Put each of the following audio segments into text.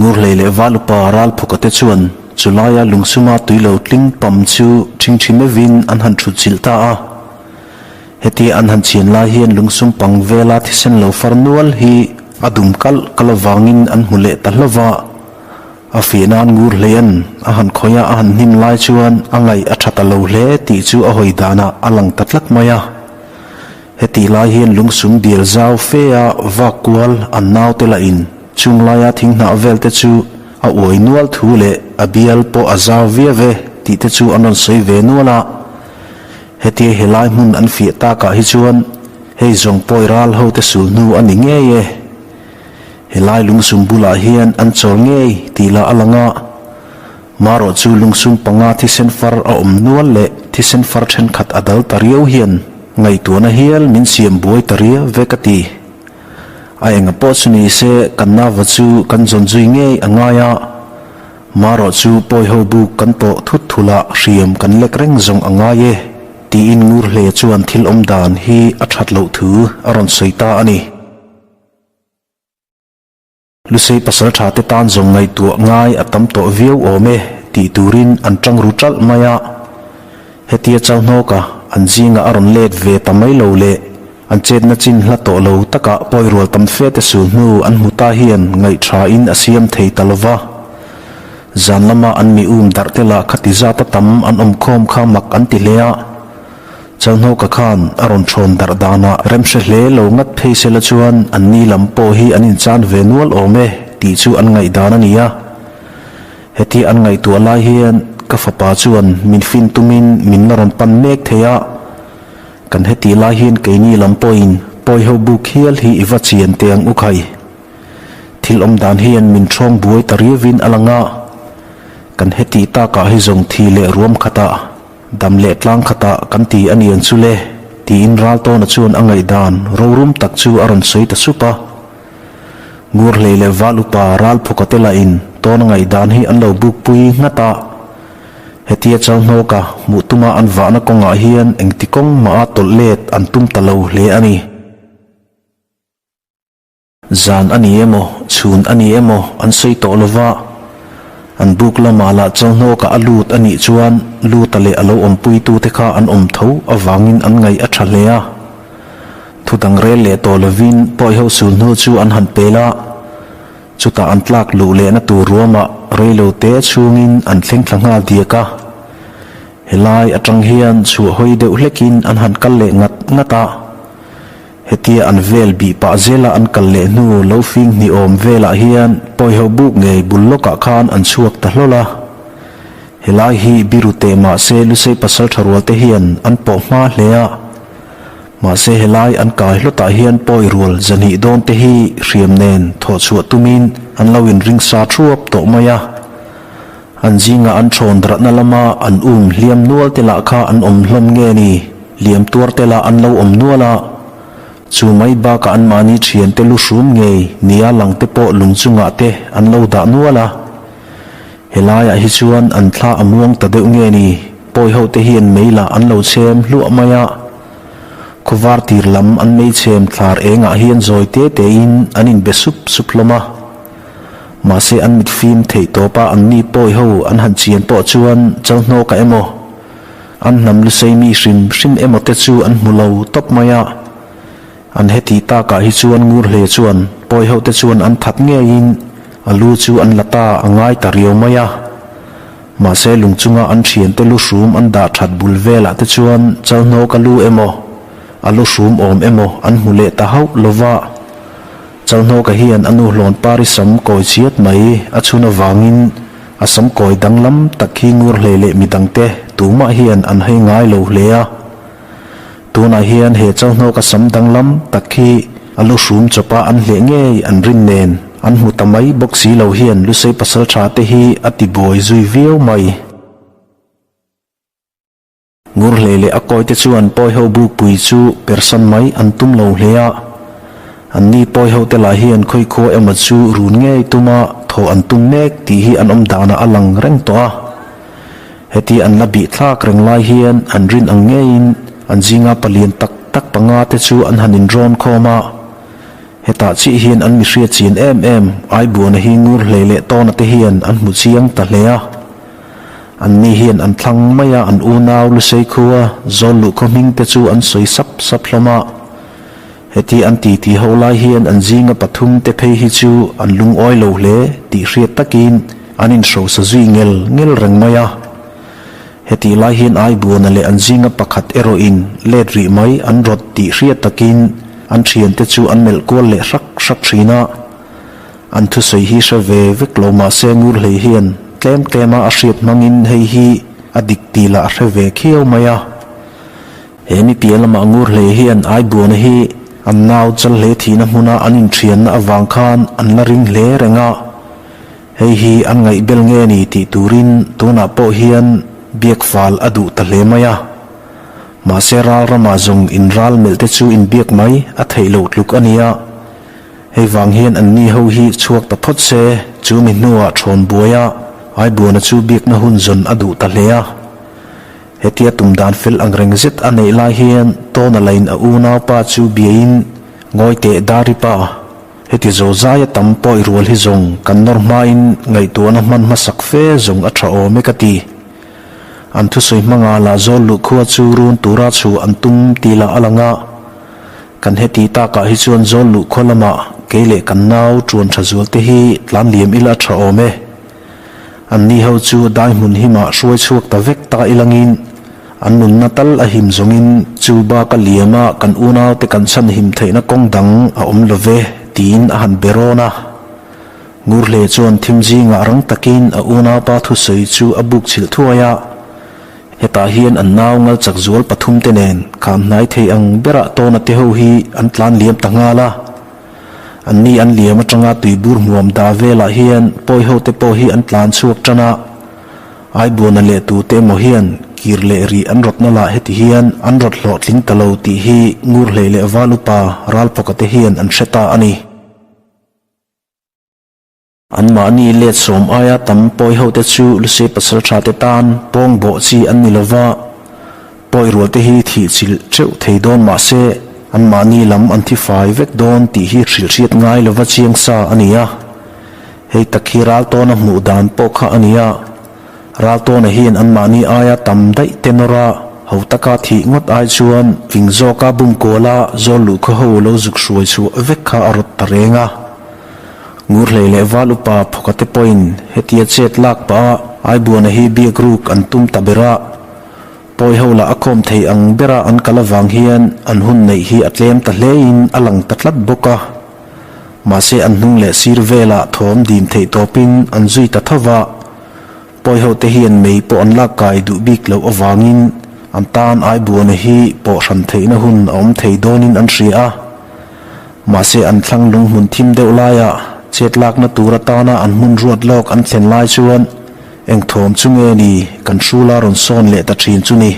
Ngurhlei leh Valupa Ralphuka te chuan chulaia lungsuma tui lo tling pam chu ṭhingṭhi meuhin an han ṭhut chilh ta a. Hetia an han chhian lai hian lungsum pang vela thisen lo far nual hi a dum kalh kalh avangin an hmu leh ta hlauh va. A fih nan ngur hleian a han khawih a, a han hnim lai chuan a ngaih a tha ta lo hle tih chu a hawi danah a lang ta tlat mai a. Hetih lai hian lungsum dial zau fe a vak kual an naute lah in chung laia thing hnah vel te chu a uai nual thu leh a bial pawh a zau viau e tih te chu an rawn sawi ve nual a. Hetia helai hmun an fiah takah hi chuan hei zawng pawi ral ho te sul hnu a ni ngei e. Helai lungsum bulah hian an chawl ngei tih lah a lang a, marawh chu lungsum panga thisen far a awm nual leh thisen far thenkhat a dal ta riau hian ngaihtuahna hial min siam buai ta riau ve ka ti. A enga pawh chu ni se kan nava chu kan zawn zui ngei a ngai a, marawh chu pawi ho buk kan pawh thut thul ah hriam kan lek reng zawng a ngai e tiin Ngurhle chuan thil awm dan hi a that loh thu a rawn sawi ta a ni. Lusei pasal tha te tan zawng ngaihtuah ngai a tam tawh viau awm e tih turin an tang ru ṭalh mai a. Hetia Chauhnawka an zingah a rawn let ve ta mai lo leh an chetna chin hla tawh lo takah pawi rual tam fe te sul hnu an hmu ta hian ngaihṭhain a siam thei ta lo va. Zan lama an mi um darh te lah khati zata tam an awm khawm kha mak an ti hle a. Chalhnawka khan a rawn thawn darh danah remhre hle lo ngat phei sela chuan an ni lam pawh hi an inchan ve nual awm e tih chu an ngaihdan a ni a. Heti an ngaihtuah lai hian ka fapa chuan min fin tumin min la rawn pan mek thei a, kan hetih lai hian keini lam pawhin pawiho buk hial hi i va chian teh ang u khai. Thil awm dan hian min thawng buai ta riauin a lang a, kan hetih takah hi zawng thi leh ruam khatah Dam leh tlang khatah kan ti a niang chu le, tiin Raltawna chuan a ngaihdan rorum tak chu a rawn sawi ta sup a. Ngurhlei leh Val upa Ralphuka te lahin tawna ngaihdan hi an lo bukpui nghat a. Hetia Chalhnawka hmuh tuma an vahna kawngah hian engti kawng mah a tawlh let an tum ta lo hle a ni. Zan a ni emaw, chhun a ni emaw an sawi tawh lo va, an buk lamah lah Chalhnawkah a lut a nih chuan Luta leh a lo awmpuitute kha an awm tho avangin an ngaih a tha hle a. Thu dang rel leh tawh lovin pawiho sul hnu chu an han pel a, chutah an tlak luh lehna tur ruamah reilo te chhungin an thleng thla nghal diak a. Helai atang hian chhuah hawi deuh hlekin an han kal leh ngat ngat a. Hetia an vel bih pah zela an kal leh hnu lo fing hnih awm velah hian pawiho buk ngei bul lawkah khan an chhuak ta hlawl a. Helai hi biru teh mahse Lusei pasal tha rual te hian an pawh hma hle a. Mahse helai an kai hlawtah hian pawi rual zahnih dawn te hi hriam nen thawh chhuah tumin an lo inring sa thuap tawh mai a. An zingah an thawn darhna lama an um hliam nual te lah kha an awm hlawm nge ni? Liam tuar te lah an lo awm nual a, chu mai bakah anmahni thian te lu hrum ngei nia lang te pawh lung chungah te an lo dah nual a. Helaiah hi chuan an thla a muang ta deuh nge ni, pawi ho te hian mei lah an lo chhem hluah mai a. Khawvar tir lam an mei chhem thlar engah hian zawi te tein an inbe sup sup hlawm a. Mahse an mit fim theih tawpa anni pawi ho an han chian pawh chuan Chalhnawka emaw, An hnam lusei mi hrim hrim emaw te chu an hmu lo tawp mai a. An heti takah hi chuan Ngurhle chuan pawi ho te chuan an that ngeiin a lu chu an la ta a ngai ta riau mai a. Mahse lung chunga an thiante lu hrum an dah that bul velah te chuan Chalhnawka lu emaw, a lu hrum awm emaw an hmu leh ta hauh lo va. Chalhnawka hian a nu hlawn pari sam kawi chiat mai a chhun avangin A sam kawi danglam tak hi ngur hlei leh midangte tumah hian an hei ngai lo hle a. Tunah hian he Chalhnawka sam danglam tak hi a lu hrum chawpa an hleh ngei an rin nen an hmu ta mai bawk si lo hian Lusei pasaltha te hi a ti buai zui viau mai. Ngurhlei leh a kawite chuan pawiho bukpui chu persan mai an tum lo hle a. Anni pawiho te lah hian khawikhua emaw chu run ngei tuma thaw an tum mek tih hi an awm danah a lang reng tawh a. Heti an la bih thlak reng lai hian an rin ang ngeiin an zinga palian tak tak panga te chu an han inrawn khawm a. Hetah chiah hian an mi hriat chin em em Aibuana hi ngur hlei leh tawna te hian an hmu chiang ta hle a. Anni hian an thlang mai a, an unau Lusei khua zawl luh khaw hming te chu an sawi sap sap hlawm a. Heti an titi ho lai hian an zinga pathum te phei hi chu an lungawi lo hle tih hriat takin an inhrosa zui ngel ngel reng mai a. Hetih lai hian Aibuana leh an zinga pakhat erawhin let rih mai an rawt tih hriat takin an thiante chu an melh kual leh hrak hrak thin a. An thusawi hi hre ve vek lo mahse Ngurhlei hian tlem tlema a hriat hmangin hei hi a dik tih lah a hre ve khiau mai a. He mi piah lamah Ngurhlei hian Aibuana hi an nau chal hle thihna hmuna an inthianna avang khan an la ring hle reng a. Hei hi an ngaihbel nge ni tih turin tunah pawh hian biak fal a duh ta hle mai a. Mahse ral ramah zawng inral melh te chu inbiak mai a theih loh tluk a nia. Hei vang hian anni ho hi chhuak ta phawt se, chu mi hnuah thawn buai a, Aibuana chu biakna hun zawn a duh ta hle a. Hetia tum dan fel ang reng zet a neih lai hian Tawna lain a unaupa chu biain ngawi teh Daripa, Heti zo zaia tam pawi rual hi zawng kan nawr hmain ngaihtuahna hman hmasak fe zawng a tha awm e ka ti. An thusawi hmanga lah zawl luh khua chu run tura chhu an tum ti lah a lang a. Kan heti takah hi chuan zawl luh khua lamah kei leh kan nau tuan tha zual te hi tlan liam ila a tha awm e. Anni ho chu dai hmun himah hruai chhuak ta vek ta ilangin an nunna tal a him zawngin chu bak a liam a kan unaute kan chhan him theihna kawng dang a awm lo ve tiin a han be rawn a. Ngurhle chuan thim zingah rang takin a unaupa thusawi chu a buk chhilh thuai a. Hetah hian an nau ngal chak zual pathumte nen kham hnai thei ang berah tawna te ho hi an tlan liam ta nghal a. Anni an liam atanga tuibur hmuam dah velah hian pawi hote pawh hi an tlan chhuak tan a, Aibuana leh tute emaw hian kir leh rih an rawtna lah heti hian an rawt hlawhtling ta lo tih hi Ngurhlei leh Val upa Ralphawka te hian an hre ta a ni. Anmahni let sawm aia tam pawi hote chu Lusei pasal tha te tan pawng bawh chi an ni lova, pawi rual te hi thih chilh teuh thei dawn mahse anmahni lam an thi fai vek dawn tih hi hrilhhriat ngai lova chiang sa a ni a. Hei tak hi Raltawna hmuh dan pawh kha a ni a, Raltawna hian anmahni aia tam daih te nawr a, ho taka thih ngawt ai chuan fing zawka bum kuala zawl luhkhaw ho lo zuk hruai chhuah vek kha a rawt ta reng a. Ngurhlei leh Val upa Phawkate pawhin hetia chet lak pah a Aibuana hi biak ruk an tum ta ber a, pawi ho lah a khawm thei ang bera an kal avang hian an hun neih hi a tlem ta hlein a lang ta tlat bawk a. Mahse an hnung leh sir velah thawm dim theih tawpin an zui ta tho va, pawi ho te hian mei pawh an lak kai duh bik loh avangin an tan Aibuana hi pawh hran theihna hun a awm thei dawnin an hria a. Mahse an thlang lung hmun thim deuh laia chet lakna tur atana an hmun ruat lawk an thlen lai chuan eng thawm chu nge ni kan hrula rawn sawn leh ta thin chu ni.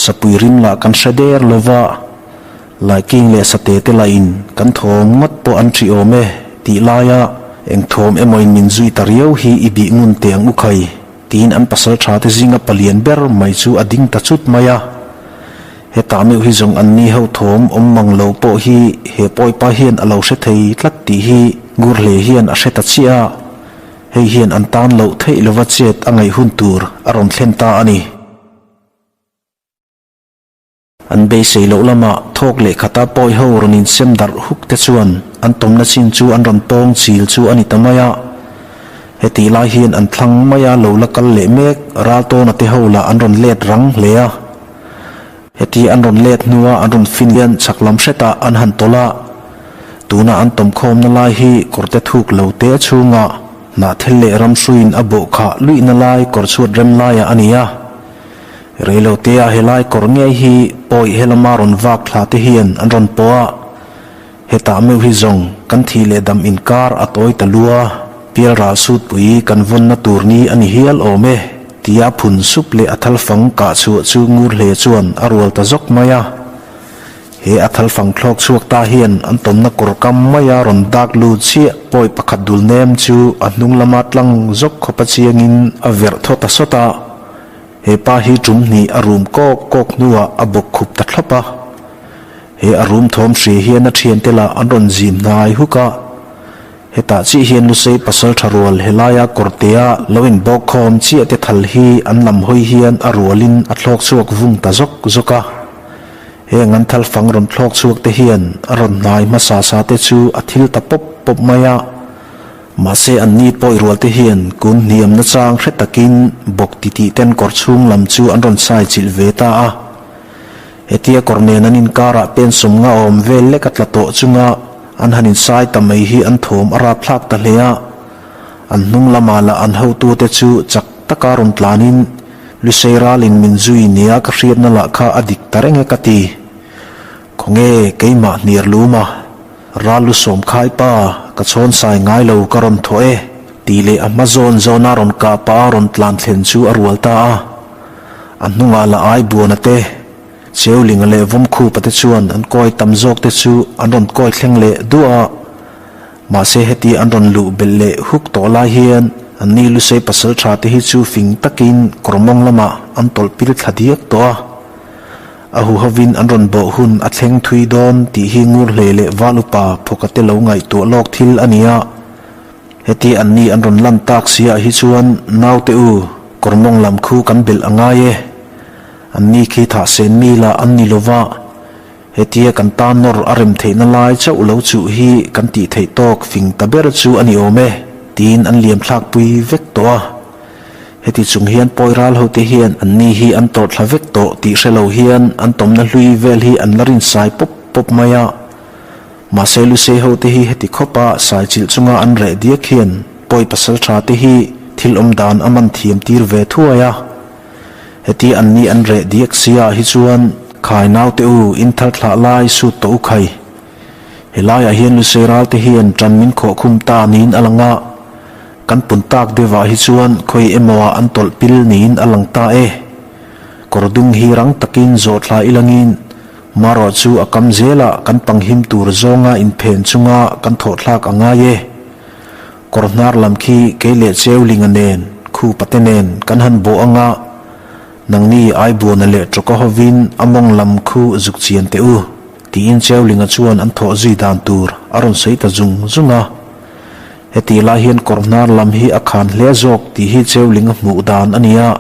Sapui rim lah kan hre der lova, Laiking leh sate te lahin kan thawm ngawt pawh an ṭhi awm e tih laia eng thawm emawin min zui ta riau hi i bih ngun teh ang u khai tiin an pasal ṭha te zinga palian ber mai chu a ding ta chut mai a. Hetah meuh hi zawng anni ho thawm awm mang lo pawh hi he pawipa hian a lo hre thei tlat tih hi Ngurhlei hian a hre ta chiah a, hei hian an tan loh theih lova chet a ngaih hun tur a rawn thlen ta a ni. An beisei loh lamah thawk leh khata pawi ho rawn insem darh huk te chuan an tawmna chin chu an rawn pawng chil chu a ni ta mai a. Hetih lai hian an thlang maia lo la kal leh mek Raltawna te ho lah an rawn let rang hle a. Heti an rawn let hnua an rawn fin hian chhak lam hretah an han tawlh a, tuna an tawmkhawmna lai hi kawrte thuk lo te chhunga hnahthel leh ramhruiin a bawh khah luihna lai kawr chhuat rem laiah a ni a. Reilotea helai kawr ngei hi pawi helama rawn vak thla te hian an rawn pawh a. Hetah meuh hi zawng kan thih leh dam inkar a tawi ta lua, pialral sutpui kan vawnna tur ni a ni hial awm e, tia phun sup leh a thalfang kah chhuah chu ngur hle chuan a rual ta zawk mai a. He a thalfang thlawk chhuak ta hian an tawmna kawr kam maia rawn dak lut chiah pawi pakhat dul nem chu a hnung lama tlang zawk khawpa chiangin a verh thaw ta sawt a. He pa hi tum hnih a rum kawk kawk hnuah a bawk khup ta thlawp a. He a rum thawm hria hian a thiante lah an rawn zim hnai huk a. Hetah chiah hian Lusei pasaltha rual helaia kawrtea lo inbawk khawm chiah te thal hi an lam hawi hian a rualin a thlawk chhuak vung ta zawk zawk a. Heng an thal fang rawn thlawk chhuak te hian a rawn hnai hmasa sa te chu a thil ta pawp pawp mai a. Mahse an ni pawi rual te hian kun hniam nachang hre takin bawk titih ten kawr chhung lam chu an rawn sai chilh ve ta a. Hetia kawr nen an inkarah pen sawmnga awm vel lek a tla tawh chunga an han insai ta mai hi an thawm a rapthlak ta hle a. An hnung lamah lah an hotute chu chak taka rawn tlanin Lusei ralin min zui nia ka hriatna lah kha a dik ta reng e ka ti. Khawnge keimah hniar lum a, ral lu sawm khai pa ka chhawn sai ngai lo ka rawn thawh e tih leh a hma zawn zawna rawn kah pah a rawn tlan thlen chu a rual ta a. A hnungah la ai buana te, Cheulinga leh Vawmkhupa te chuan an kawi tam zawk te chu an rawn kawi thleng leh duah a. Mahse heti an rawn luh belh leh huk tawh lai hian an ni Lusei pasaltha te hi chu fing takin kawr mawng lamah an tawlh pil thla diak tawh a. A huhovin an rawn bawh hun a thleng thui dawn tih hi ngur hle leh val upa phawka te lo ngaihtuah lawk thil a ni a. Heti an ni an rawn lan tak si ah hi chuan naute u, kawr mawng lam khu kan belh a ngai e. An ni khi thah sen mi lah an ni lova, hetia kan tan nawr a rem theihna lai chauh lo chuh hi kan tih theih tawk fing ta ber chu a ni awm e, tiin an liam thlak pui vek tawh a. Heti chung hian pawi ral hote hian an ni hi an tawrh thla vek tawh tih hre lo hian an tawmna hlui vel hi an la rinsai pawp pawp mai a. Mahse Lusei hote hi heti khawpa sai chilh chunga an reh diak hian pawi pasal tha te hi thil awm dan a man thiam tir ve thuai a. Heti an ni an reh diak sia hi chuan khai naute u in thar thlah lai sut tawh u khai. Helaiah hian Lusei ral te hian tan min khawh khum ta niin a lang a. Kan pun tak deuhah hi chuan khawi emaw ah an tawlh pil niin a lang ta e. Kawr dung hi rang takin zawh thla ilangin Marawh chu a kam zelah kan panghim tur zawnga inphen chunga kan thawhthlak a ngai e. Kawr hnar lam khi kei leh Cheulinga nen, Khupa te nen kan han bawh anga, nangni Aibuana leh Tawka hovin a mawng lam khu zuk chian teh u, tiin Cheulinga chuan an thawh zui dan tur a rawn sawi ta zung zung a. Heti lai hian kawr hnar lam hi a khan hle zawk tih hi Cheulinga hmuh dan a ni a.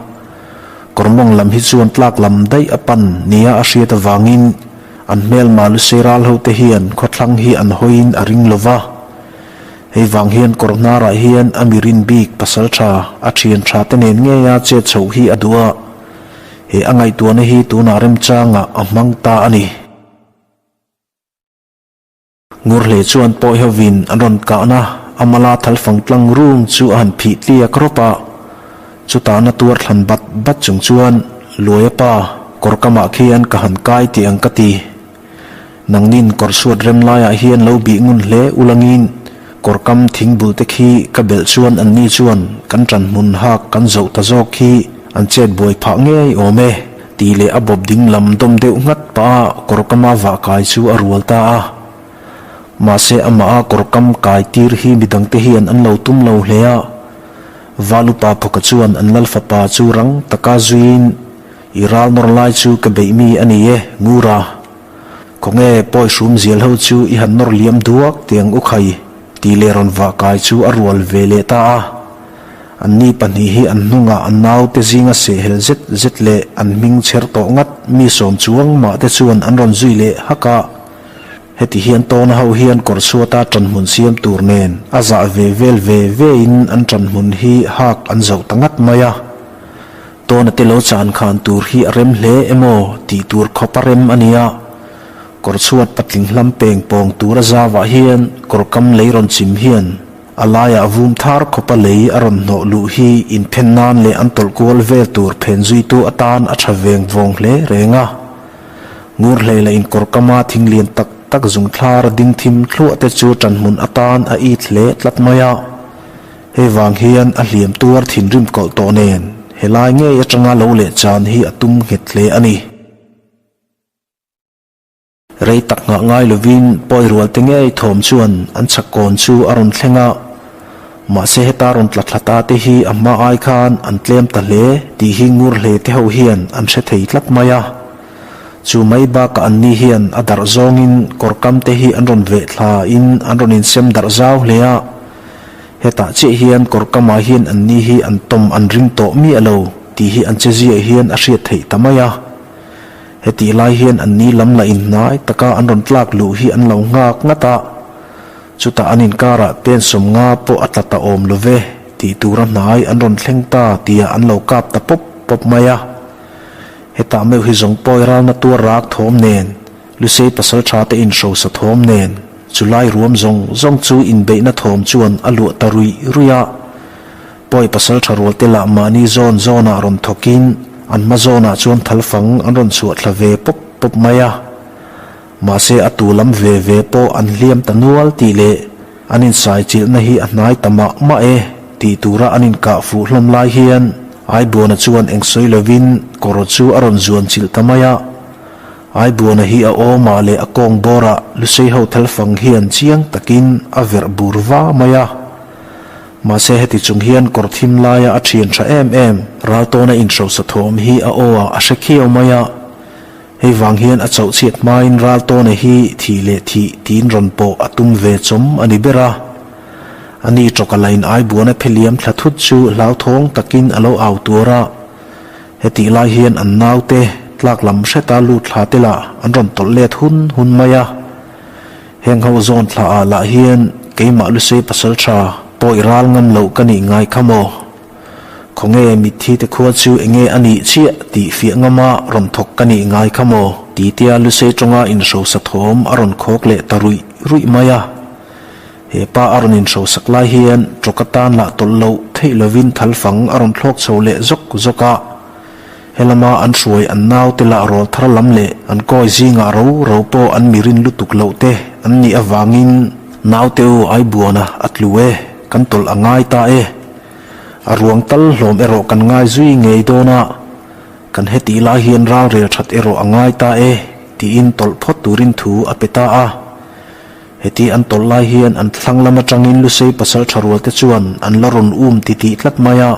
Kawr mawng lam hi chuan tlak lam daih a pan nia a hriat avangin an hmelma Lusei ral hote hian khawthlang hi an hawiin a ring lo va. Hei vang hian kawr hnarah hian a mirin bik pasal tha a thian tha te nen ngeia chet chhoh hi a duh a, he a ngaihtuahna hi tunah remchangah a hmang ta a ni. Ngurhlei chuan pawi hovin an rawn kahna a mala thalfang tlang rung chu a han phih tliak rawp a. Chutah na tuar thlan bat bat chung chuan Luaia pa, kawr kamah khian ka han kai tih ang ka ti. Nangnin kawr suat rem laiah hian lo bih ngun hle ulangin kawr kam thing bul te khi ka belh chuan anni chuan kan ṭan hmun hak kan zoh ta zawk khi an chet buai phah ngei awm e. Tih leh a bawp ding lam dawm deuh nghat pah a kawr kama vah kai chu a rual ta a. Mahse amah a kawr kam kai tir hi midangte hian an lo tum lo hle a. Val upa phawka chuan an lal fapa chu rang taka zuiin, I ral nawr lai chu ka beih mi a ni e, Ngura. Khawnge pawi hrum zial ho chu i han nawr liam duak tiang u khai, tih leh rawn vah kai chu a rual ve leh ta a. Anni pahnih hi an hnungah an naute zinga sehhel zet zet leh an hming chher tawh ngat mi sawm chuang mah te chuan an rawn zui leh hak a. Heti hian tawna ho hian kawr chhuata ṭanhmun siam tur nen a zah ve vel ve ve in an ṭanhmun hi hak an zoh ta ngat mai a. Tawna te lo chan khan tur hi a rem hle emaw tih tur khawp a rem a nia. Kawr chhuat patling hlam peng pawng tur a zavah hian kawr kam lei rawn chim hian A laiah vum thar khawpa lei a rawn hnawh luh hi inphen nan leh an tawlh kual vel tur phen zuitu atan a tha veng vawng hle reng a. Ngur hlei leh inkawr kama thing lian tak tak zung thlar ding thim thluah te chu ṭanhmun atan a it hle tlat mai a. Hei vang hian a hliam tuar thinrim kawlh tawh nen helai ngei atanga lo leh chan hi a tum nghet hle a ni. Rei tak nghah ngai lovin pawi rual te ngei thawm chuan an chhak kawn chu a rawn thleng a, mahse heta rawn tla thla ta te hi a hma ai khan an tlem ta hle tih hi ngur hle te ho hian an hre thei tlat mai a. Chu mai bakah anni hian a darh zawngin kawr kam te hi an rawn veh thla in an rawn insem darh zau hle a. Hetah chiah hian kawr kamah hian anni hi an tawm an ring tawh miah lo tih hi an che ziah hian a hriat theih ta mai a. Hetih lai hian anni lam la inhnai taka an rawn tlak luh hi an lo nghak ngat a. Chutah an inkarah pen 50 pawh a tla ta awm lo ve tih tura hnai an rawn thleng ta tia an lo kap ta pawp pawp mai a. Hetah meuh hi zawng pawi ralna tuar rak thawm nen, Lusei pasaltha te inhrosa thawm nen, chulai ruam zawng zawng chu inbeihna thawm chuan a luah ta ruih ruih a. Pawi pasaltha rual te lah mahni zawn zawnah rawn thawkin an hma zawnah chuan thalfang an rawn chhuah thla ve pawp pawp mai a. Mahse a tu lam ve ve pawh an hliam ta nual tih leh an insaichilhna hi a hnai ta mah mah e tih tura an inkah fuh hlawm lai hian Aibuana chuan eng sawi lovin kawr chu a rawn zuan chilh ta mai a. Aibuana hi a awmah leh a kawng bawrah Lusei ho thalfang hian chiang takin a verh bur va mai a. Mahse heti chung hian kawr thim laia a thian tha em em Raltawna inhrosa thawm hi a aw-ah a hre khiau mai a. Hei vang hian a chauh chhiat hmain Raltawna hi thih leh thih tiin rawn pawh a tum ve chawm a ni ber a. A ni tawka lain Aibuana pheliam thla thut chu hlauthawng takin a lo au tuar a. Hetih lai hian an naute tlak lam hreta lut thla te lah an rawn tawlh let hun hun mai a. Heng ho zawn thla ah lah hian keimah Lusei pasaltha pawi ral ngam loh ka nih ngai kha maw? Khawnge mitthi te khua chu enge a nih chiah tih fiah ngama rawn thawk ka nih ngai kha maw? Titia Lusei tawnga inhrosa thawm a rawn khawk leh ta ruih ruih mai a. He pa a rawn inhrosak lai hian tawk atan lah tawlh loh theih lovin thalfang a rawn thlawk chho leh zawk zawk a. Helama an hruai an naute lah rawl thar lam leh an kawi zingah ro ro pawh an mirin lutuk loh te an nih avangin naute u Aibuana a tlu e, kan tawlh a ngai ta e. A ruang tal hlawm erawh kan ngai zui ngei dawn a, kan hetih lai hian ral rel that erawh a ngai ta e, tiin tawlh phawt turin thu a pe ta a. Heti an tawlh lai hian an thlang lam atangin Lusei pasal tha rual te chuan an la rawn um titih tlat mai a.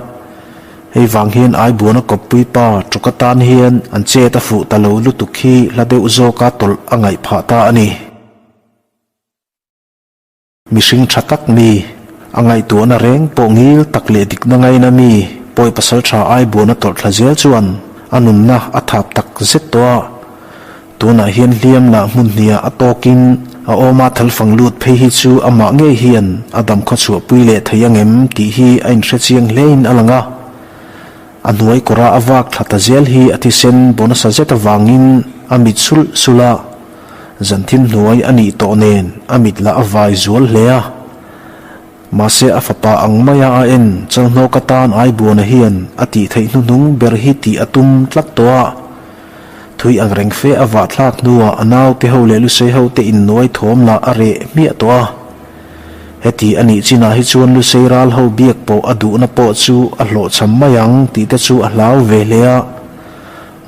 Hei vang hian Aibuana kawppui pa Tawka tan hian an chet a fuh ta lo lutuk hi hla deuh zawka tawlh a ngaih phah ta a ni. Mihring tha tak mi, a ngaihtuahna reng pawh ngil tak leh dikna ngaina mi pawi pasal tha Aibuana tawlh thla zel chuan a nunna a thap tak zet tawh a. Tunah hian hliam lah hmun hniah a tawkin a awma thalfang lut phei hi chu amah ngei hian a dam khawchhuahpui leh thei angem tih hi a inhre chiang hlein a lang a. A hnuai kawra a vak thla ta zel hi a thisen baw nasa zet avangin a mit sulh sulh a, zan thim hnuai a nih tawh nen a mit lah a vai zual hle a. Mahse a fapa ang maia a en Chalhnawka tan Aibuana hian a tih theih hnuhnung ber hi tih a tum tlat tawh a. Thui ang reng fe a vah thlak hnuah a naute ho leh Lusei ho te innuai thawm lah a reh hmiah tawh a. Heti a nih chinah hi chuan Lusei ral ho biak pawh a duhna pawh chu a hlawhchham mai ang tih te chu a hlau ve hle a.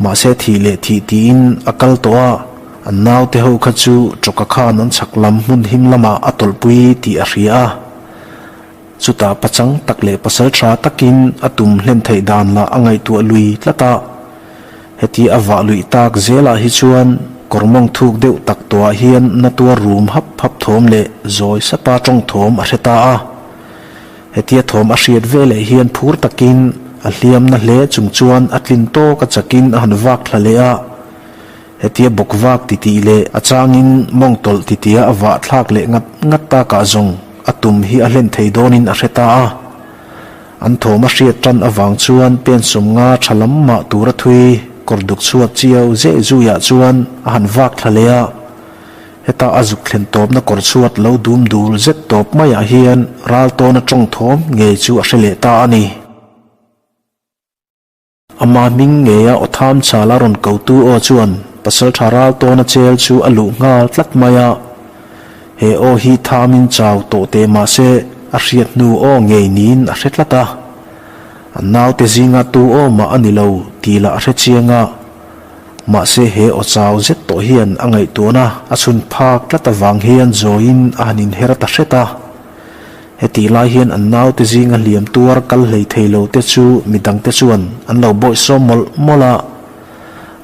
Mahse thih leh thih tiin a kal tawh a, an naute ho kha chu tawka khan an chhak lam hmun him lamah a tawlhpui tih a hria a. Chutah pachang tak leh pasal tha takin a tum hlen theih dan lah a ngaihtuah lui tlat a. Heti a vah luih tak zelah hi chuan kawr mawng thuk deuh tak tawhah hian na tuar rum hap hap thawm leh zawi sapa tawng thawm a hre ta a. Hetia thawm a hriat veleh hian phur takin a hliamna hle chung chuan a tlin tawk a chakin a han vak thla leh a. Hetia bawk vak titih leh a changin mawng tawlh titia a vah thlak leh ngat ngat takah zawng a tum hi a hlen thei dawnin a hre ta a. An thawm a hriat tan avang chuan pen 50 tha lam mah tura thui kawr duk chhuat chiau zeh zuiah chuan a han vak thla leh a. Heta a zuk thlen tawpna kawr chhuat lo dum dul zet tawp maiah hian ral tawna tawng thawm ngei chu a hre leh ta a ni. Ama hming ngeia aw tham chal a rawn kotu aw chuan Pasaltha ral tawna chel chu a luh nghal tlat mai a. He aw hi thamin chau tawh teh mah se a hriat hnu aw ngei niin a hre tlat a. An naute zinga tu aw mah a ni lo tih lah a hre chiang a. Mahse he aw chau zet tawh hian a ngaihtuahna a chhun phak tlat avang hian zawiin a han inher ta hret a. Hetih lai hian an naute zinga hliam tuar kal hlei thei lo te chu midangte chuan an lo bawihsawm mawlh mawlh a.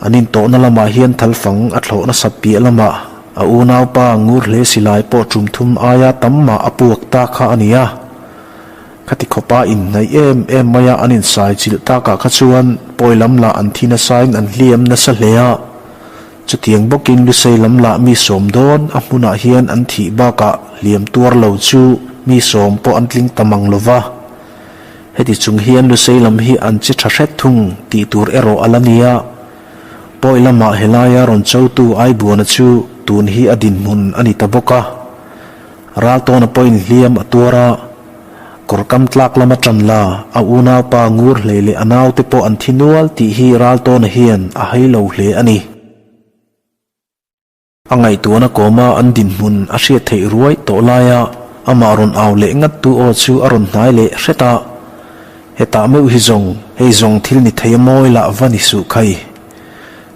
An intawhna lamah hian thalfang a thlawh nasat piah lamah a unaupa ngur hle silai pawh tum thum aia tam mah a puak ta kha a ni a. Khati khawpa inhnaih em em maia an insai chilh takah kha chuan pawi lam lah an thi nasain an hliam nasa hle a. Chutiang bawkin Lusei lam lah mi sawm dawn a hmunah hian an thih bakah hliam tuar lo chu mi sawm pawh an tling ta mang lo va. Heti chung hian Lusei lam hi an chi tha hret thung tih tur erawh a la nia. Pawi lamah helaia rawn chotu Aibuana chu tun hi a dinhmun a ni ta bawk a. Raltawna pawhin hliam a tuar a, kawr kam tlak lama tan la, a unaupa ngur hlei leh a naute pawh an thi nual tih hi Raltawna hian a hai lo hle a ni. A ngaihtuahna kawma an dinhmun a hriat theih ruai tawh laia amah rawn au leh ngat tu aw chu a rawn hnai leh hret a, Hetah meuh hi zawng, hei zawng thil ni thei a mawi lah va ni suh khai.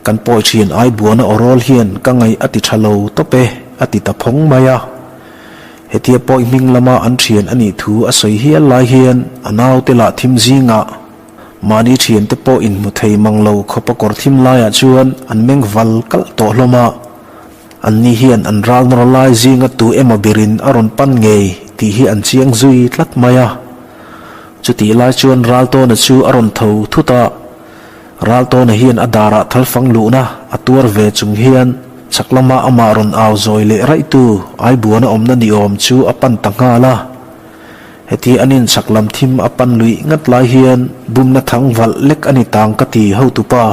Kan pawi thin Aibuana awrawl hian ka ngaih a ti tha lo tawp e, a ti ta phawng mai a. Hetia pawi hming lama an thian a nih thu a sawi hial lai hian a naute lah thim zingah mahni thiante pawh inhmu thei mang lo khawpa kawr thim laiah chuan an meng val kalh tawh hlawm a. Anni hian an ral nawr lai zinga tu emaw berin a rawn pan ngei tih hi an chiang zui tlat mai a. Chutih lai chuan Raltawna chu a rawn tho thut a. Raltawna hian a darah thalfang luhna a tuar ve chung hian chhak lama amah rawn au zawi leh raihtu Aibuana awmna ni awm chu a pan ta nghal a. Heti an in chhak lam thim a pan luih ngat lai hian bumna thang valh lek a ni tang ka ti hotupa.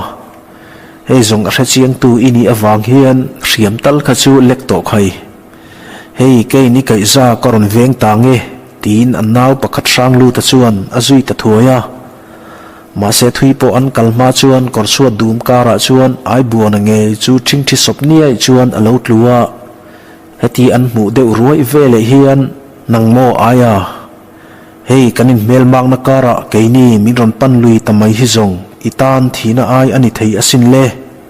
Hei zawng a hrechiangtu i nih avang hian hriam tal kha chu lek tawh khai. Hei kei ni kaihza ka rawn veng ta nge tiin an nau pakhat hrang luta chuan a zui ta thuai a. Mahse thui pawh an kal hma chuan kawr chhuat dum karah chuan Aibuana ngei chu ṭhingṭhi sawp niaih chuan a lo tlu a. Heti an hmuh deuh ruaih veleh hian nang maw aia? Hei kan inhmelmakna karah keini min rawn pan lui ta mai hi zawng i tan thihna ai a ni thei asin le,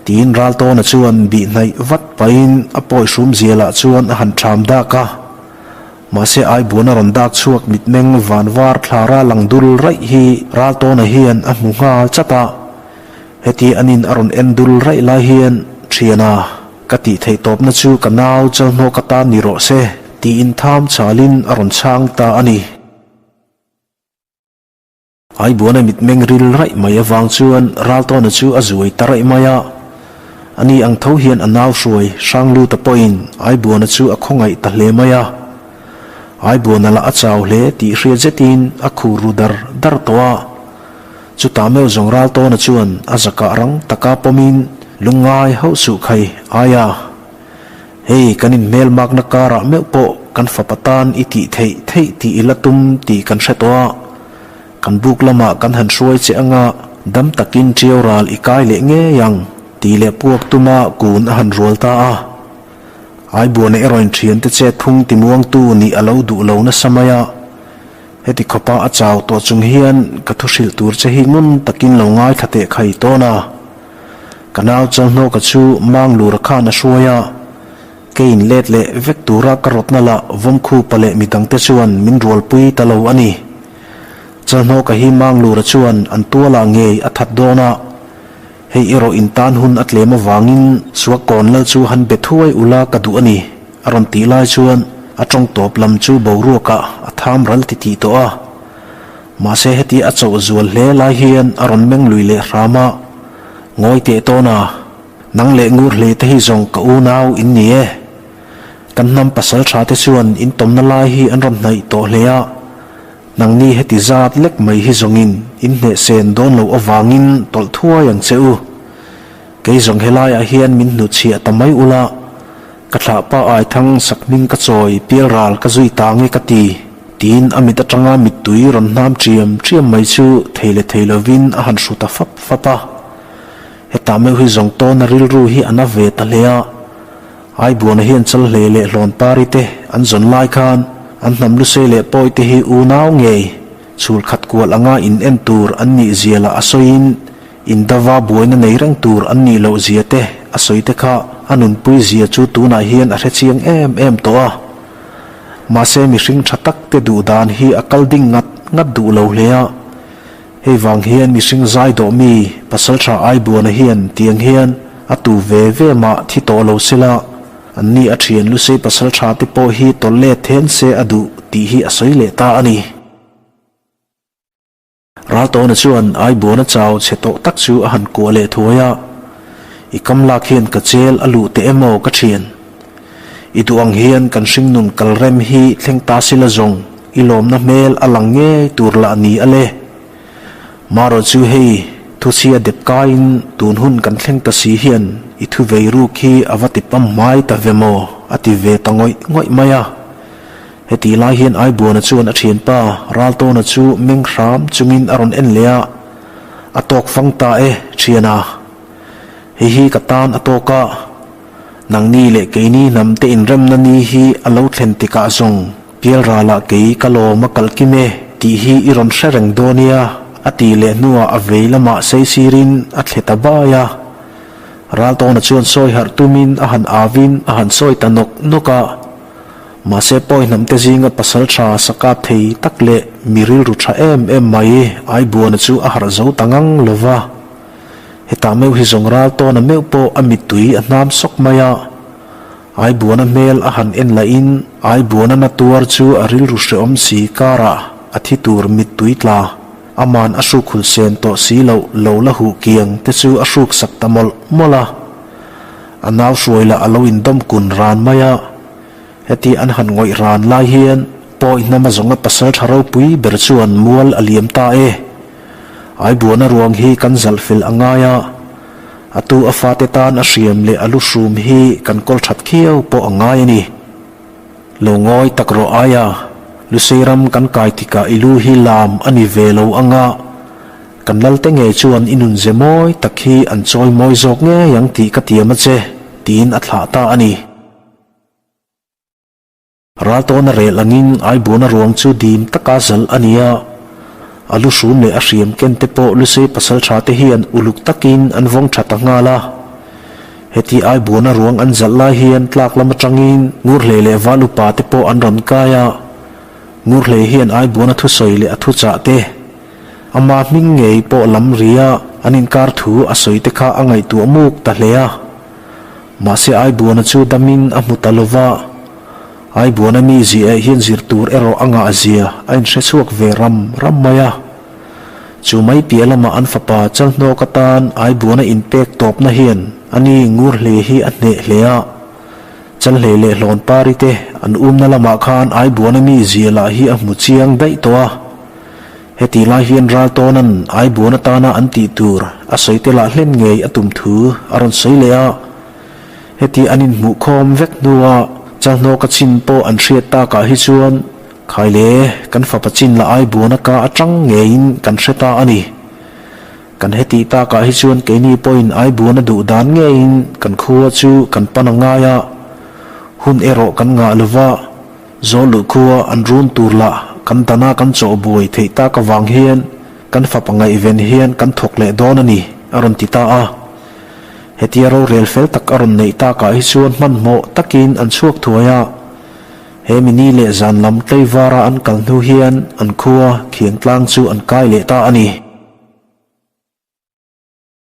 tiin Raltawna chuan bih hnaih vat pahin a pawi hrum zialah chuan a han ṭham dak a. Mahse Aibuan a rawn dak chhuak mitmeng van var thlara lang dul raih hi Raltawna hian a hmu nghal chat a. Heti anin a rawn en dul raih lai hian, Thiana, ka tih theih tawpna chu ka nau Chalhnawka tan ni rawh se, tiin tham chalin a rawn chhang ta a ni. Aibuana mitmeng ril raih mai avang chuan Raltawna chu a zuai ta raih mai a. Ani ang tho hian a nau hruai Hrangluta pawhin Aibuana chu a khawngaih ta hle mai a. Aibuana lah a chau hle tih hriat zetin a khur ru dar dar tawh a. Chutah meuh zawng Raltawna chuan a zakah rang taka pawmin lungngai hauh suh khai aia. Hei kan inhmelmakna karah meuh pawh kan fapa tan i tih theih theih tih i la tum tih kan hre tawh a, kan buk lamah kan han hruai che anga dam takin ṭiau ral i kai leh ngei ang tih leh puak tuma kun a han rual ta a. Aibuana erawhin ṭhiante chet phung timuangtu nih a lo duh lo nasa mai a, heti khawpa a chau tawh chung hian ka thu hrilh tur che hi ngun takin lo ngaithla teh khai tawn a. Ka nau Chalhnawka chu Manglura khan a hruai a, keiin let leh vek tura ka rawtna lah Vawmkhupa leh midangte chuan min rualpui ta lo a ni. Chalhnawka hi Manglura chuan an tualah ngei a that dawn a, hei erawh intan hun a tlem avangin Suakkawn lal chu han be thuai ula ka duh a ni, a rawn tih lai chuan a tawng tawp lam chu boruakah a tham ral titih tawh a. Mahse heti a chauh zual hle lai hian a rawn meng lui leh hram a, Ngawi teh tawn a, nang leh ngur hle te hi zawng ka unau in ni e. Kan hnam pasal tha te chuan in tawmna lai hi an rawn hnaih tawh hle a, nangni heti zat lek mai hi zawngin in hneh sen dawn loh avangin tawlh thuai ang che u. Kei zawng helaiah hian min hnuchhiah ta mai ula, Ka thlahpa Aithang sakhming ka chawi pialral ka zui ta nge ka ti, tiin a mit atanga mittui rawn hnam ṭiam ṭiam mai chu thei leh thei lovin a han hru ta fap fap a. Hetah meuh hi zawng tawna rilru hi a na ve ta hle a. Aibuana hian chal hlei leh hlawn pari te an zawn lai khan an hnam lusei leh pawi te hi unau ngei chhul khat kual anga in en tur an nih zia lah a sawiin Indava buaina nei reng tur an nih loh zia te a sawi te kha a nunpui zia chu tunah hian a hre chiang em em tawh a. Mahse mihring tha tak te duh dan hi a kal ding ngat ngat duh lo hle a. Hei vang hian mihring zai dawh mi Pasalṭha Aibuana hian tiang hian a tu ve ve mah thi tawh lo sela, anni a ṭhian Lusei Pasalṭha te pawh hi tawlh let then se a duh tih hi a sawi leh ta a ni. Raltawna chuan Aibuana chau chhe tawh tak chu a han kuah leh thuai a, I kam lak hian ka chel a luh teh emaw ka ṭhian. I duh ang hian kan hringnun kalrem hi thleng ta sila zawng i lawmna hmel a lang ngei tur lah ni a le. Marawh chu hei thuchhia dep kaiin tun hun kan thleng ta si hian i thu vei ruk hi a va ti pam hmai ta ve maw a ti ve ta ngawih ngawih mai a. Hetih lai hian Aibuana chuan a thianpa Raltawna chu meng hram chungin a rawn en leh a, A tawk fang ta e thiana, hei hi ka tan a tawk a, Nangni leh keini hnam te inremna ni hi a lo thlen tikah zawng pialralah kei ka lawm a kalh kim e tih hi i rawn hre reng dawn nia a tih leh hnuah a vei lamah saisirin a thle ta bai a. Raltawna chuan sawi harh tumin a han avin a han sawi ta nawk nawk a. Mahse pawi hnam te zinga pasal tha sa kap thei tak leh mi rilru tha em em mai Aibuana chu a harh zo ta ngang lova. Hetah meuh hi zawng ral tawna meuh pawh a mittui a hnam sawk mai a. Aibuana hmel a han en lahin Aibuana na tuar chu a rilru hrehawm si karah a thi tur mittui tla. Aman a hruk hul sen tawh si loh lo la huh kiang te chu a hruk sak ta mawlh mawlh a. A nau hruai lah a lo indawm kun ran mai a. Heti an han ngawih ran lai hian pawi hnam a zawnga pasal tha ropui ber chuan mual a liam ta e. Aibuana ruang hi kan zalh fel a ngai a, a tu a fate tan a hriam leh a lu hrum hi kan kawl that khiau pawh a ngai a ni. Lo ngawi tak rawh aia, Lusei ram kan kai tikah i lu hi lam a ni ve lo anga, kan lalte ngei chuan i nunze mawi tak hi an chawi mawi zawk ngei ang tih ka tiam a che, tiin a thlah ta a ni. Raltawna rel angin Aibuana ruang chu dim taka zal a ni a, a lu hrum leh a hriam ken te pawh Lusei pasaltha te hian uluk takin an vawng tha ta nghal a. Heti Aibuana ruang an zalh lai hian tlak lam atangin Ngurhlei leh Val upa te pawh an rawn kai a, Ngurhlei hian Aibuana thusawi leh a thuchah te, ama hming ngei pawh lam ria an inkar thu a sawi te kha a ngaihtuah muk ta hle a. Mahse Aibuana chu damin a hmu ta lova, Aibuana mi ziah hian zir tur erawh a ngah zia a inhre chhuak ve ram ram mai a. Chu mai piah lamah an fapa Chalhnawk atan Aibuana inpek tawpna hian a ni ngur hle hi a hneh hle a. Chalhlei leh Hlawnpari te an umna lamah khan Aibuana mi zia lah hi a hmu chiang daih tawh a. Heti lai hian Raltawna'n Aibuan atana an tih tur a sawi te lah hlen ngei a tum thu a rawn sawi leh a. Heti an inhmuh khawm vek hnua Chalhnawka chin pawh an hriat takah hi chuan Khaile kan fapa chin lah Aibuan a ka atang ngeiin kan hre ta a ni. Kan heti takah hi chuan keini pawhin Aibuan a duh dan ngeiin kan khua chu kan pan a ngai a, hun erawh kan ngah lova. Zawlluh khua an run tur lah kan dana kan chawh buai theih tak avang hian kan fapa ngaihven hian kan thawk leh dawn a ni, a rawn ti ta a. Hetia rorel fel tak a rawn neih takah hi chuan hmanhmawh takin an chhuak thuai a. He mini leh zan lam tleivara an kal hnu hian an khua Khiangtlang chu an kai leh ta a ni.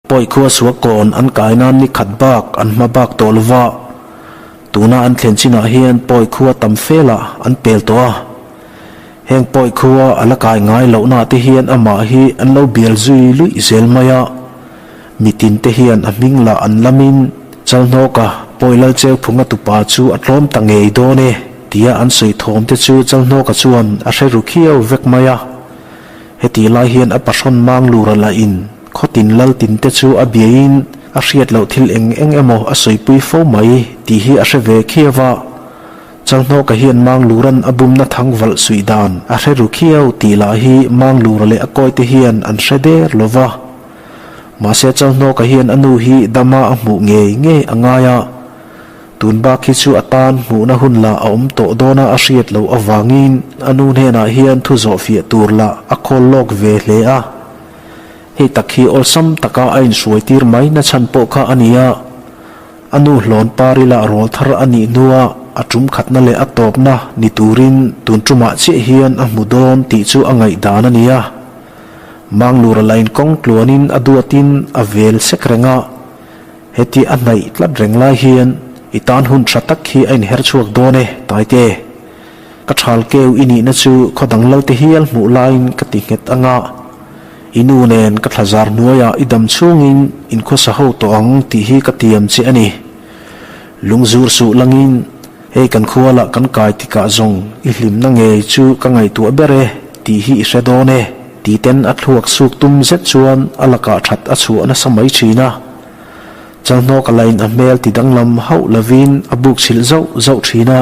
Pawi khua suak kawn an kai nan ni khat bak an hma bak tawh lova, tuna an thlen chinah hian pawi khua tam felah an pel tawh a. Heng pawi khua a la kai ngai lohna te hian amah hi an lo bial zui luih zel mai a, mitin te hian a hming lah an lamin Chalhnawka pawi Lalcheuphunga tupa chu a tlawm ta ngei dawn e tia an sawi thawm te chu Chalhnawka chuan a hre ru khiau vek mai a. Hetih lai hian a pahrawn mang lura lahin Khawtin Laltin te chu a biain a hriat loh thil eng eng emaw a sawipui fo mai tih hi a hre ve khiau a. Chalhnawka hian Manglura'n a bumna thang valh suih dan a hre ru khiau tih lah hi Manglura leh a kawite hian an hre der lo va. Mahse Chalhnawka hian a nu hi dama a hmuh ngei ngei a ngai a. Tun bak hi chu a tan hmuhna hun lah a awm tawh dawna a hriat loh avangin a nu hnenah hian thu zawh fiah tur lah a khawl lawk ve hle a. Hei tak hi awlsam taka a inhruai tir mai na chhan pawh kha a ni a. A nu hlawn pari lah rawl thar a nih hnua a tum khatna leh a tawpna ni turin tun tumah chiah hian a hmu dawn tih chu a ngaihdan a ni a. Manglura lain kawng tluanin a duatin a vel sek reng a, heti a hnaih tlat reng lai hian i tan hun tha tak hi a inher chhuak dawn e, Taite. Ka thal keu i nihna chu khaw dang lalte hial hmuh laiin ka ti nghet ang a, i nu nen ka thlazar hnuaiah i dam chhungin in khawsa ho tawh ang tih hi ka tiam che a ni. Lungzur suh langin hei kan khualah kan kai tikah zawng i hlimna ngei chu ka ngaihtuah ber e tih hi i hre dawn e ti ten a thluak suk tum zet chuan a lakah that a chhuah nasa mai thin a. Chalhnawk a lain a hmel ti danglam hauh lovin a buk chhilh zauh zauh thin a.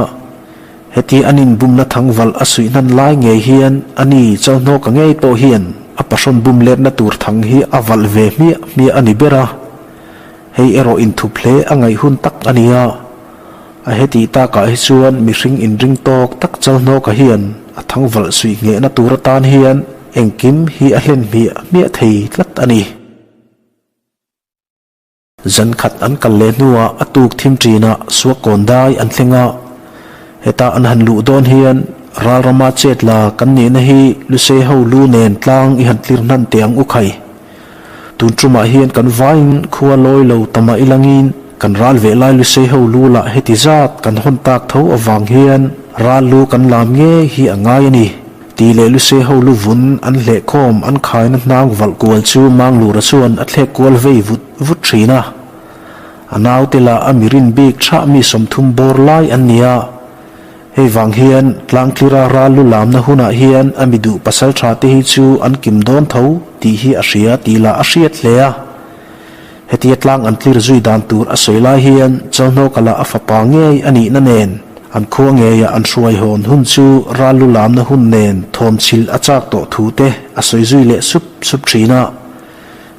Heti an inbumna thangvalh a suih hnan lai ngei hian a ni Chalhnawka ngei pawh hian a pahrawn bum letna tur thang hi a valh ve hmiah hmiah a ni ber a. Hei erawh inthup hle a ngaih hun tak a ni a. A hetih takah hi chuan mihring inring tawk tak Chalhnawka hian a thangvalh suih nghehna tur atan hian engkim hi a hlen hmiah hmiah thei tlat a ni. Zan khat an kal leh hnuah a tuk thim ṭinah Suakkawn dai an thleng a. Heta an han luh dawn hian ral rama chet la kan nihna hi Lusei ho lu nen tlang i han tlir hnan teh ang u khai. Tun ṭumah hian kan vaiin khua lawi lo ta mah ilangin kan ral veh lai Lusei ho lu lah heti zat kan hawn tak tho avang hian ral lu kan lam ngei hi a ngai a ni. Ti leh Lusei ho lu vun an hleh khawm an khaina hnang valh kual chu Manglura chuan a thlek kual vei vut vut thin a. A naute lah a mirin bik thah mi 30 bawr lai an ni a. Hei vang hian tlangtlira ral lu lamna hunah hian a mi duh pasal tha te hi chu an kim dawn tho tih hi a hria tih lah a hriat hle a. Hetia tlang an tlir zui dan tur a sawi lai hian Chalhnawka lah a fapa ngei a nihna nen an khua ngeiah an hruai hawn hun chu ral lu lamna hun nen thawm chhilh a chak tawh thu te a sawi zui leh sup sup thin a.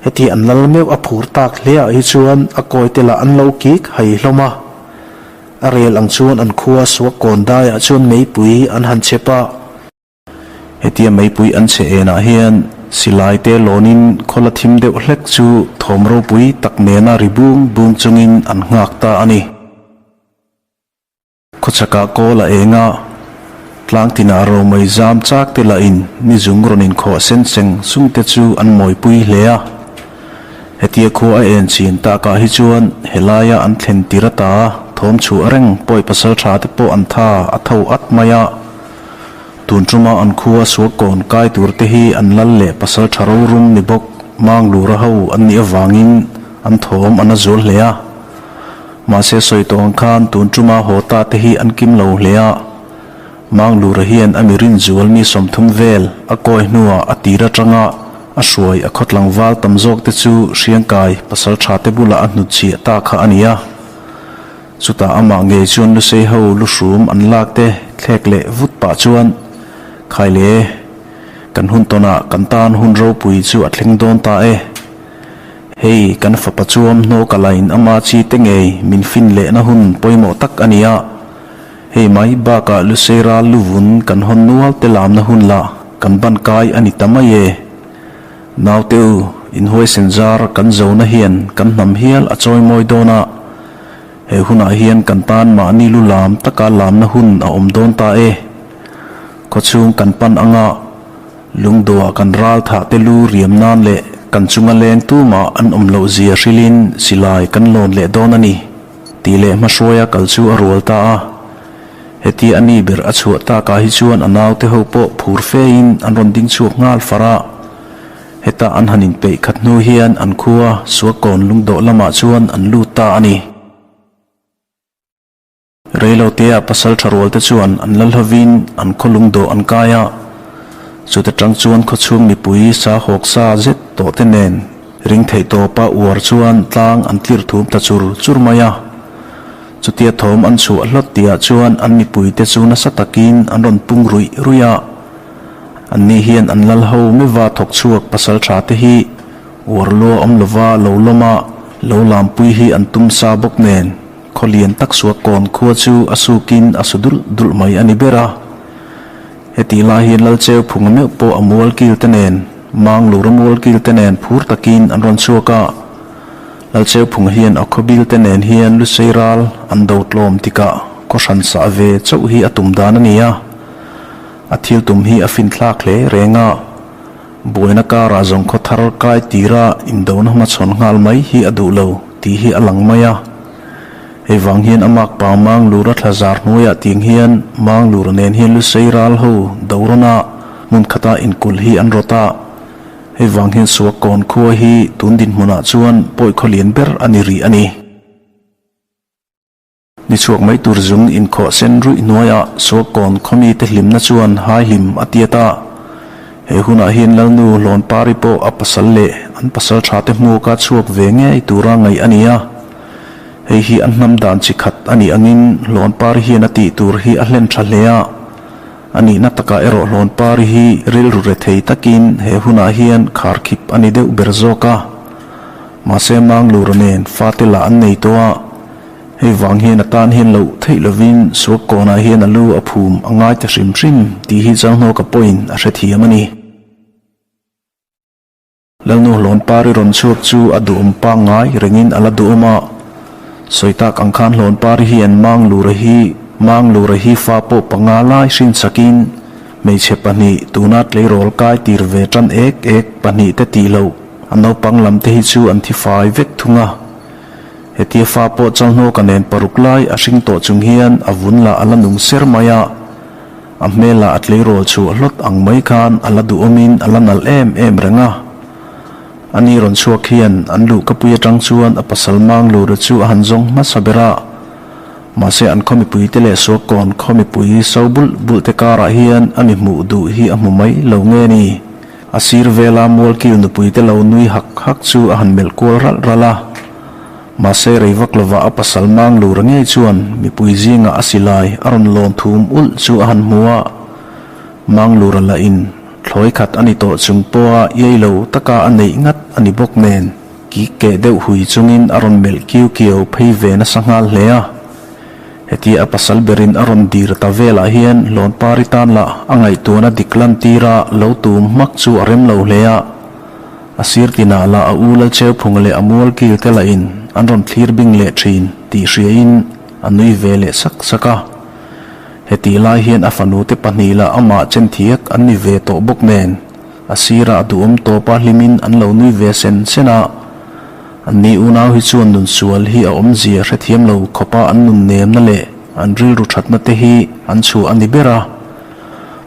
Heti an lal meuh a phur tak hleah hi chuan a kawi te lah an lo kik hai hlawm a. A rel ang chuan an khua Suakkawn daiah chuan meipui an han chep a. Hetia meipui an chhe enah hian silai te lawnin khawla thim deuh hlek chu thawm ropui tak nena ri bung bung chungin an nghak ta a ni. Khawchhakah kawl a eng a, tlang tinah romei zam chak te lahin ni zung rawn inkhawh sen seng sung te chu an mawipui hle a. Hetia khua a en chin takah hi chuan helaia an thlen tir ata thawm chhuah reng pawi pasal tha te pawh an tha a tho at mai a. Tun tuma an khua Suakkawn kai tur te hi an lal leh pasal tha rorum ni bawk Manglura ho an nih avangin an thawm an a zual hle a. Mahse sawi tawh ang khan tun tuma haw ta te hi an kim lo hle a. Manglura hian a mi rinzual mi 30 vel a kawi hnuah a tir atanga a hruai a khaw tlangval tam zawk te chu Hriangkai pasal tha te bulah a hnutchhiah ta kha a ni a. Chutah amah ngei chuan Lusei ho lu hrum an lak te thlek leh vut pah chuan, Khai le, kan hun tawnah kan tan hun ropui chu a thleng dawn ta e. Hei, kan fapa chuam hnawka lain ama chi te ngei min fin lehna hun pawimawh tak a ni a. Hei mai bakah Lusei ral lu vun kan hawn nual te lamna hun lah kan ban kai a ni ta mai e. Naute u, inhuaisen zar kan zona hian kan hnam hial a chawimawi dawn a. He hunah hian kan tan mahni lu lam taka lamna hun a awm dawn ta e. Khawchhung kan pan anga lungduah kan ral thah te lu riam nan leh kan chunga leng tumah an awm loh zia hrilhin silai kan lawn leh dawn a ni, tih leh hmahruaia kal chu a rual ta a. Hetia a ni ber a chhuah takah hi chuan a naute ho pawh phur fein an rawn ding chhuak nghal far a. Heta an han inpeih khat hnu hian an khua Suakkawn lungdawh lamah chuan an lut ta a ni. Reilotea pasal tha rualte chuan an lal hovin an khaw lungdawh an kai a, chuta tang chuan khawchhung mipui sa hawk sa zet tawh te nen ring theih tawpa uar chuan tlang an tlir thum ta chur chur mai a. Chutia thawm an chhuah hlawt tihah chuan an mipuite chu nasa takin an rawn pung ruih ruih a. Anni hian an lal ho meuha thawk chhuak pasal tha te hi uar lua awm lova lo lawm a, lo lampui hi an tum sa bawk nen khaw lian tak Suakkawn khua chu a sukin a su dulh dulh mai a ni ber a. Hetih lai hian Lalcheu phunga meuh pawh a mual kil te nen, Manglura mual kil te nen phur takin an rawn chhuak a. Lalcheu phunga hian a khaw bil te nen hian Lusei ral an do tlawm tikah khaw hran sah ve chauh hi a tum dan a ni a. A thil tum hi a fin thlak hle reng a. Buaina karah zawng khaw thar kai tira indona hmachhawn nghal mai hi a duh lo tih hi a lang mai a. Hei vang hian a makpa Manglura thla zar hnuaiah tiang hian Manglura nen hian Lusei ral ho Dorona hmun khata inkulh hi an rawt a. Hei vang hian Suakkawn khua hi tun dinhmunah chuan pawi khaw lian ber a ni rih a ni. Ni chhuak mai tur zung inkhawh sen ruih hnuaiah Suakkawn khawmite hlimna chuan hai hlim a tiat a. He hunah hian Lalnu Hlawnpari pawh a pasal leh an pasal thate hmuaka chhuak ve ngei tura ngaih a ni a. Hei hi an hnam dan chi khat a nih angin Hlawnpari hian a tih tur hi a hlen tha hle a. A nihna takah erawh Hlawnpari hi rilru rethei takin he hunah hian kharkhip a ni deuh ber zawk a. Mahse Manglura nen fate lah an nei tawh a. Hei vang hian a tan hian loh theih lovin Suakkawnah hian a lu a phum a ngai ta hrim hrim tih hi Chalhnawka pawhin a hrethiam a ni. Lalnu Hlawnpari rawn chhuak chu a duhawm pangngai rengin a la duhawm a, sawi tak ang khan Hlawnpari hian Manglura hi Manglura hi fa pawh panga lai hrinsakin hmeichhe pahnih tuna tleirawl kai tir ve tan ek ek pahnih te tih loh a naupang lam te hi chu an thi fai vek thung a. Hetia fa pawh Chalhnawka nen paruk lai a hring tawh chung hian a vun lah a la nung ser mai a, a hmel ah a tleirawl chhuah hlawt ang mai khan a la duhawmin a la nalh em em reng a. Ani rawn chhuak hian an luhkapui atang chuan a pasal Manglura chu a han zawng hmasa ber a, mahse an khaw mipuite leh Suakkawn khaw mipui so bulh bulh te karah hian a mi hmuh duh hi a hmu mai lo nge ni? A sir vela Mualkil nupuite lo nui hak hak chu a han melh kual ralh ralh a. Mahse rei vak lovah a pasal Manglura ngei chuan mipui zingah a silai a rawn lawn thum ulh chu a han hmu a. Manglura lah in thlawi khat a ni tawh chung pawha iai lo taka a neih ngat a ni bawk nen kik keh deuh hui chungin a rawn melh kiu kiau phei ve nasa nghal hle a. Hetia a pasal berin a rawn dir ta velah hian Hlawnpari tan lah a ngaihtuahna dik lantira lo tum hmak chu a rem lo hle a. A sir tinah lah a u Lalcheuphunga leh a mualkil te lahin an rawn thlir bing leh thin tih hriain a nui ve leh sak sak a. Hetih lai hian a fanute pahnih lah amah chen thiak an ni ve tawh bawk nen a sirah duhawm tawpa hlimin an lo nui ve sen sen a. Anni unau hi chuan nun sual hi a awmzia hrethiam lo khawpa an nun nemna leh an rilru thatna te hi an chhuah a ni ber a.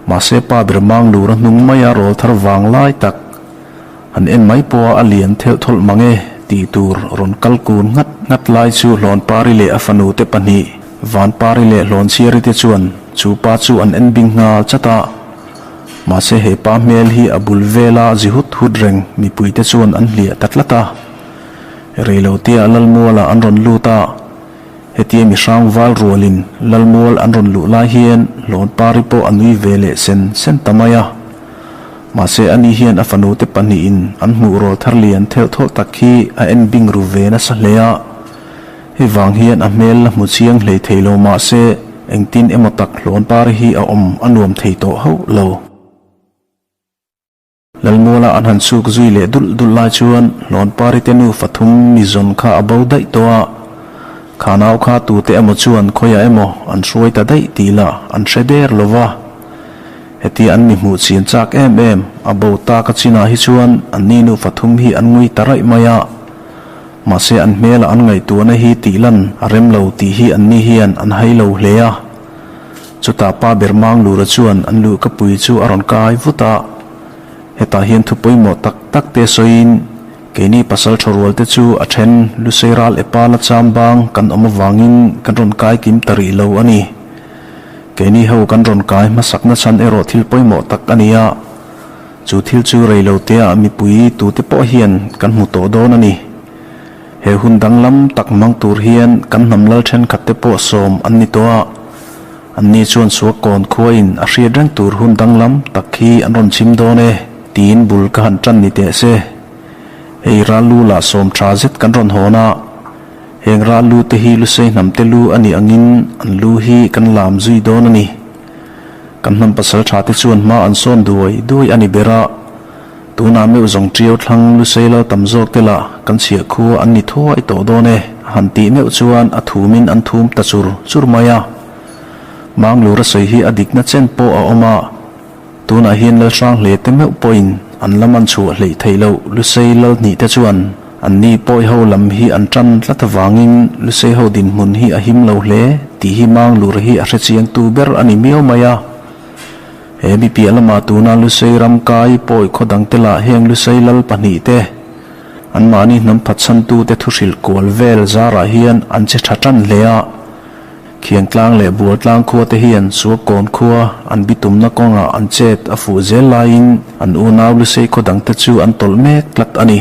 Mahse pa ber Manglura hnung maia rawl thar vang lai tak han en mai pawha a lian thelh thawlh mang e tih tur rawn kal kun nghat nghat lai chu Hlawnpari leh a fanu te pahnih Vanpari leh Hlawnchhiari te chuan chu pa chu an en bing nghal chat a. Mahse he pa hmel hi a bul vela zi hut hut reng mipuite chuan an hliah ta tlat a. Reilotea Lalmualah an rawn lut a, hetia mi hrang val rualin Lalmual an rawn luh lai hian Hlawnpari pawh a nui ve leh sen sen ta mai a. Mahse ani hian a fanute pahnihin an hmuh rawl thar lian thelh thawlh tak hi a en bing ru ve nasa hle a. Hei vang hian a hmel la hmu chiang hlei thei lo mahse engtin emaw tak Hlawnpari hi a awm a nuam thei tawh hauh lo. Lalmuala an han chhuk zui leh dulh dulh lai chuan Hlawnpari te nu fathum mi zawn kha a bo daih tawh a, kha nau kha tute emaw chuan khawiah emaw an hruai ta daih tih lah an hre der lo va. Heti an mi hmuh chian chak em em a bo tak a chinah hi chuan anni nu fathum hi an ngui ta raih mai a. Mahse an hmela an ngaihtuahna hi tih lan a rem lo tih hi anni hian an hai lo hle a. Chutah pa ber Manglura chuan an luhkapui chu a rawn kai vut a. Hetah hian thu pawimawh tak tak te sawiin keini pasal tha rual te chu a then Lusei ral epa la cham bang kan awm avangin kan rawn kai kim ta rih lo a ni. Keini ho kan rawn kai hmasakna chhan erawh thil pawimawh tak a ni a. Chu thil chu rei lo tea mipui tute pawh hian kan hmu tawh dawn a ni. He hun danglam tak hmang tur hian kan hnam lal thenkhat te pawh sawm an ni tawh a. Anni chuan Suakkawn khuain a hriat reng tur hun danglam tak hi an rawn chim dawn e tiin bul ka han tan ni teh se. Hei ral lu lah sawm tha zet kan rawn hawn a. Heng ral lu te hi Lusei hnam te lu a nih angin an lu hi kan lam zui dawn a ni. Kan hnam pasal tha te chuan hma an sawn duai duai a ni ber a, tunah meuh zawng ṭiau thlang Lusei lal tam zawk te lah kan chhiah khua an ni thuai tawh dawn e a han tih meuh chuan a thumin an thum ta chur chur mai a. Manglura sawi hi a dikna chen pawh a awm a, tunah hian Lalhrang hle te meuh pawhin. an la man chhuah hleih theih loh Lusei lal hnih te chuan anni pawi ho lam hi an tan tlat avangin Lusei ho dinhmun hi a him lo hle tih hi Manglura hi a hrechiangtu ber a ni miau mai a. He mi piah lamah tuna Lusei ram kai pawi khaw dangte lah heng Lusei lal pahnihte anmahni hnam phatchhantute thu hrilh kual vel zarah hian an che tha tan hle a. Khiangtlang leh Bualtlang khua te hian Suakawn khua an bitumna kawngah an chet a fuh zel laiin an unau Lusei khaw dangte chu an tawlh mek tlat a ni.